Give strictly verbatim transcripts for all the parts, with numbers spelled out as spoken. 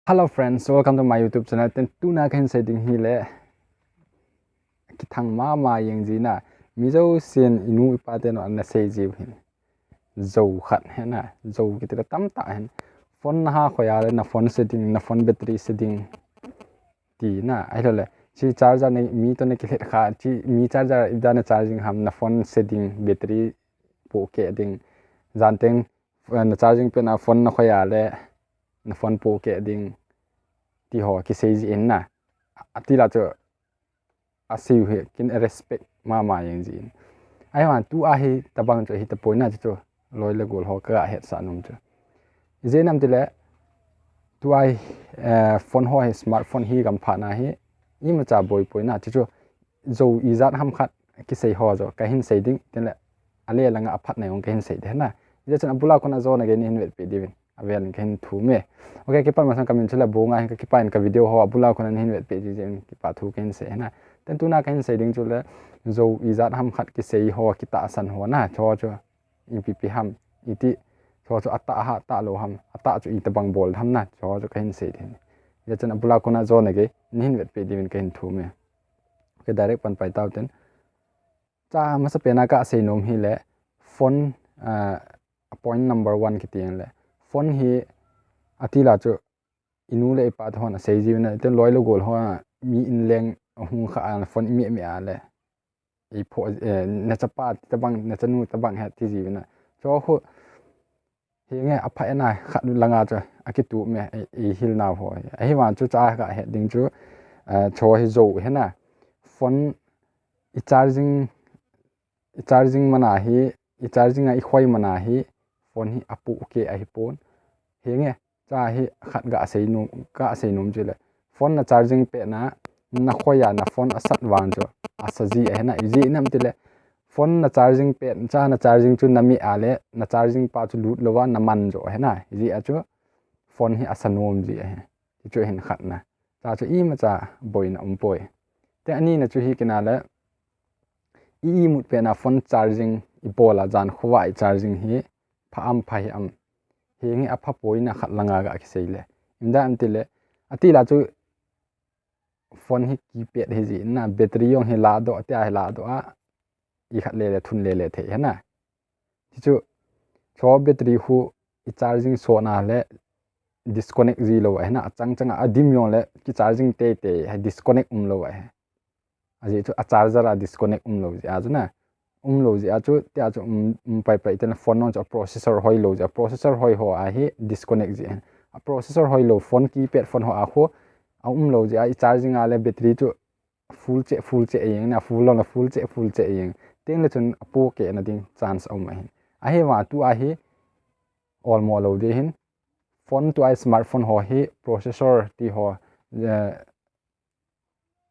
Hello friends, welcome to my YouTube channel. Ten tuna kahin sei ding hi le, kithang mama jeng jina, mi jousen inu ipa ten ana sei jiu hin. Jou khat hena, jou kiti le tamtah hin. Phone naha khoi a le na phone setting, na phone battery setting. Tina, ahilou le. Chi charger nei, mi to nei kilhet kha, chi mi charger ida na charging ham, na phone setting, battery pohkeh ding. Jan teng, eh, na charging pet na phone na khoi a le, na phone pohkeh ding. Ti ho, kisei ji in na. Ati la chu, asei u hi, kin respect mama jeng ji in. Ahivang tua hi, tabang chu hi tapoi na chu chu. Loi le gol ho ka hetsah nom chu. Ijeh inem tile, tua hi, eh, phone ho hi, smartphone hi gam phat na hi, imacha boi poi na chu chu. Jou ijat ham khat kisei ho jo, kahin sei ding, tin le, ale langa aphat na jong kahin sei ding na. Ijeh chun abula kona jo na gei nahin vetpeh diuvin. Avel in kahin thum e. Ok, kipat masang kamin chu le Bonga hin ka kipa in ka video ho abula kona nahin vetpeh ji jeh in kipa thu kahin sei na. Ten tuna kahin sei ding chu le jou ijat ham khat kisei ho kitahsan ho na. Chu chu ipi pi ham. Iti chu chu atah ha tah lou ham. Atah chu itabang bol ham na. Chu chu kahin sei ding. Ijeh chun abula kona jo na gei nahin vetpeh diuvin kahin thum e. Ok, direct pan pai tau ten. Cha masa pena kasei nom hi le phone, ah, point number one kiti le. Phone hi ati la chu inu le ipa te hon asei jiu na, ten loi le gol ho mi in leng ahung kha a phone mi mi a le. Ipho, eh, na chapa tabang, na chanu tabang he ti jiu na. Chu ho, hinge apha ena khat langa chu, akitu me, i, ihil na ho. Ahivang chu cha kahet ding chu, eh, chu hi jou hena. Phone i charging, i charging mana hi, i charging a ikhoi mana hi, phone hi apohkeh ahipon. Hinge, cha hi khat gasei nom, gasei nom chu le. Phone na charging pet na, na khoi a na phone asat vang chu, asa ji ahena, ijeh inem tile. Phone na charging pet, cha na charging chu na mi a le, na charging pa chu lut lou va, na man jo ahena, ijeh a chu phone hi asa nom ji ahe. Ti chu hin khat na. Cha chu imacha boina um poi. Te ani na chu hi kina le, i imut pet na phone charging, ibol a jan khovah i charging hi, pha am pha hi am. Hinge apha poi na khat langa ga kisei le. Ijeh inem tile, ati la chu phone hi keypad hi ji na battery jong hi la doh, tia hi la doh a, i khat le le thun le le thei hena. Ti chu, chu battery hu i charging so na le disconnect ji lou ahena, achang chang a adim jong le ki charging tei tei, hi disconnect um lou ahe. Ajeh chu a charger a disconnect um lou ji a chu na. Um lou ji a chu, tia chu um, um pai pai, iten phone nong chu a processor hoi lou ji a, processor hoi ho a hi disconnect ji ahe. A processor hoi lou, phone keypad phone ho a khu, a um lou ji a, i charging a le battery chu full cheh, full cheh jeng na, full lou na, full cheh, full cheh jeng. Teng le chun apohkeh na ding chance a um ahin. Ahivang tua hi, olmo lou ding hin. Phone tua smartphone ho hi, processor ti ho, eh,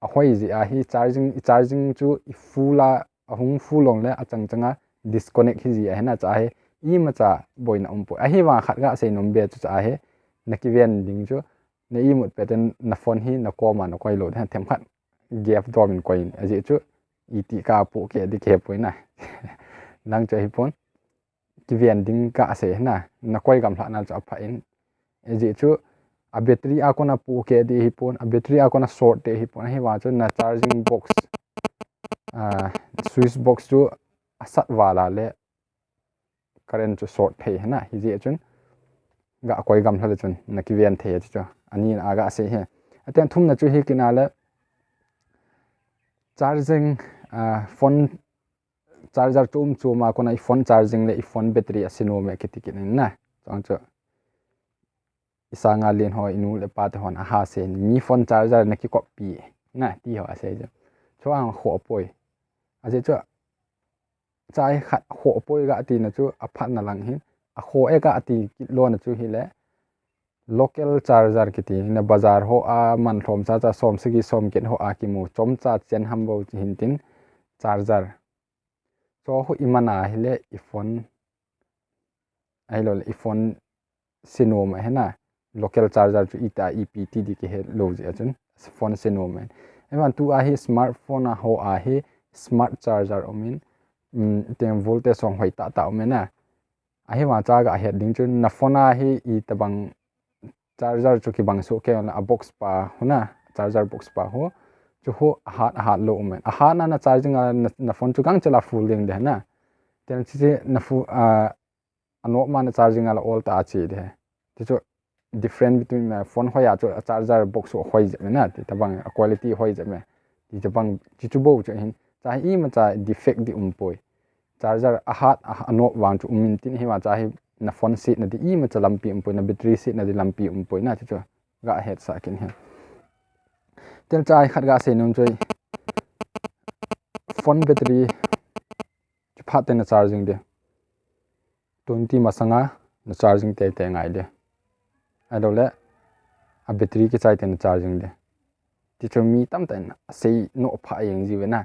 ahoi ji a hi charging, charging chu i full a, ahung full lou le achang chang a disconnect hi ji ahena cha hi, imacha boina um poi. Ahivang khat gasei nom be chu cha hi, na kiven ding chu, na imut pet ten na phone hi na koma na koi lou ding, themkhat gap dom in koi in, ajeh chu iti ka pohkeh ding kipui na. Nang chu ahipon, kiven ding kasei na, na koi gamlha na chu apha in. Ajeh chu a battery a kona pohkeh ding hipon, a battery a kona short ding hipon, ahivang chu na charging box, ah, switch box chu asat vala le current chu short thei hena, hijeh chun ga koi gamlha le chun na kiven thei chu chu. Ani na gasei he. Aten thum na chu hi kina le charging, ah, phone charger chom chom a kona i phone charging le i phone battery ase nom e kiti kit in na. Chang chu i sanga len ho, i nu le pa te hon aha sei, mi phone charger na kikop pi na ti ho asei chu. Chu ang kho poi. Ajeh chu cha hi khat kho poi ga ti na chu aphat na lang hin. A kho e ga ti kit lou na chu hi le local charger kiti na bazar ho a man lhom cha cha som sagi som get ho a kimu chomcha chen ham bou hin tin charger. Chu ho i man a hi le i phone ahilou le i phone se nom ahe na, local charger chu ita ipi ti ding kihe lou jeh a chun phone se nom ahe. Ahivang tua hi smartphone a ho a hi smart charger um in, um, ten voltage song hoi tah tah um e na. Ahivang cha ga het ding chu na phone a hi itabang charger chu kibang soh kei le a box pa hu na, charger box pa hu. Chu hu ahat, ahat lou um in. Ahat na na charging a na, na phone chu gangchel a full ding de na. Tin chu chu na fu, a, anop ma na charging a la ol ta a che de. Ti chu different between na phone hoi a chu a charger box hoi jep na. Ti tabang a quality hoi jep me. Ti tabang chi chu bou chu hin. Cha hi imacha defect di um poi. Charger ahat, a, anop vang chu um in tin hi ma cha hi na phone set na di imacha lampi um poi, na battery set na di lampi um poi na ti chu. Ga het sa kin he. Tin cha hi khat ga sei nom chu. Phone battery chu phat te na charging de. Twenty masanga na charging te te ngai de. Ahilou le a battery kichai te na charging de. Ti chu mi tamtah in asei noh pha jeng ji ve na.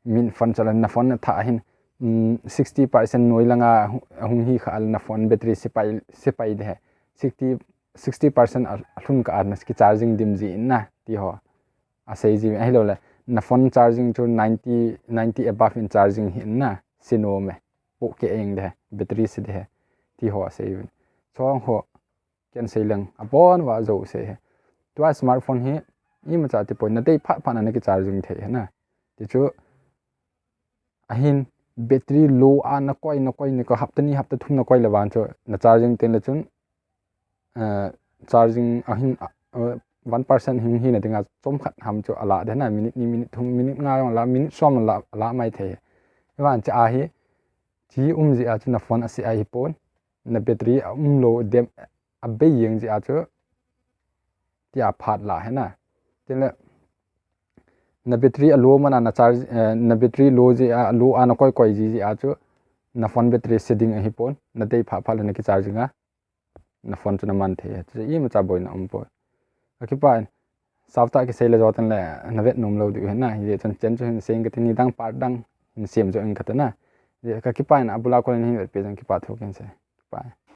Min phone chu la na phone na tha hin, mm, sixty percent noi langa hu-, hung hi kha le na phone battery sepai, sepai de he. Sixty, sixty percent a, alhun kah a na kicharging dim ji in na, ti ho. Asei ji ve, ahilou le, na phone charging chu ninety, ninety above in charging hi in na, se nom e. Poh kei jeng de he, battery se de he. Ti ho asei ve. Chong ho, ken sei leng, abon uva jou sei he. Tua smartphone hi, imacha ti poi, na dei phat phat na na kicharging thei he na. Ti chu, ahin battery low a na koi, na koi, na koi, hapta ni, hapta thum na koi le vang chu, na charging teng le chun, eh, charging ahin, eh, one percent hin hi na dinga chom khat ham chu ala de na, minute ni, minute thum, minute nga jong la, minute som la, ala mai thei. Vang cha ahi, chi um ji a chu na phone ase ahi pon, na battery a um lou dem, a bei jeng ji a chu, ti a phat la he na. Tin le, na battery a low mana na charge, eh, na battery low ji a, low a na koi koi ji ji a chu, na phone battery se ding ahi pon, na dei phat phat le na kicharging a, na phone chu na man thei, chu imacha boina um poi. Ka kipah in, sao tah kisei le jo tan le, na vet nom lou diu he na, hi chun chen chu hin sei ing ka ti ni dang part dang, hin sem jo ing ka ta na. Ka kipah in, abul a kon hin vet pe jong kipah thu kin sei. Kipah in.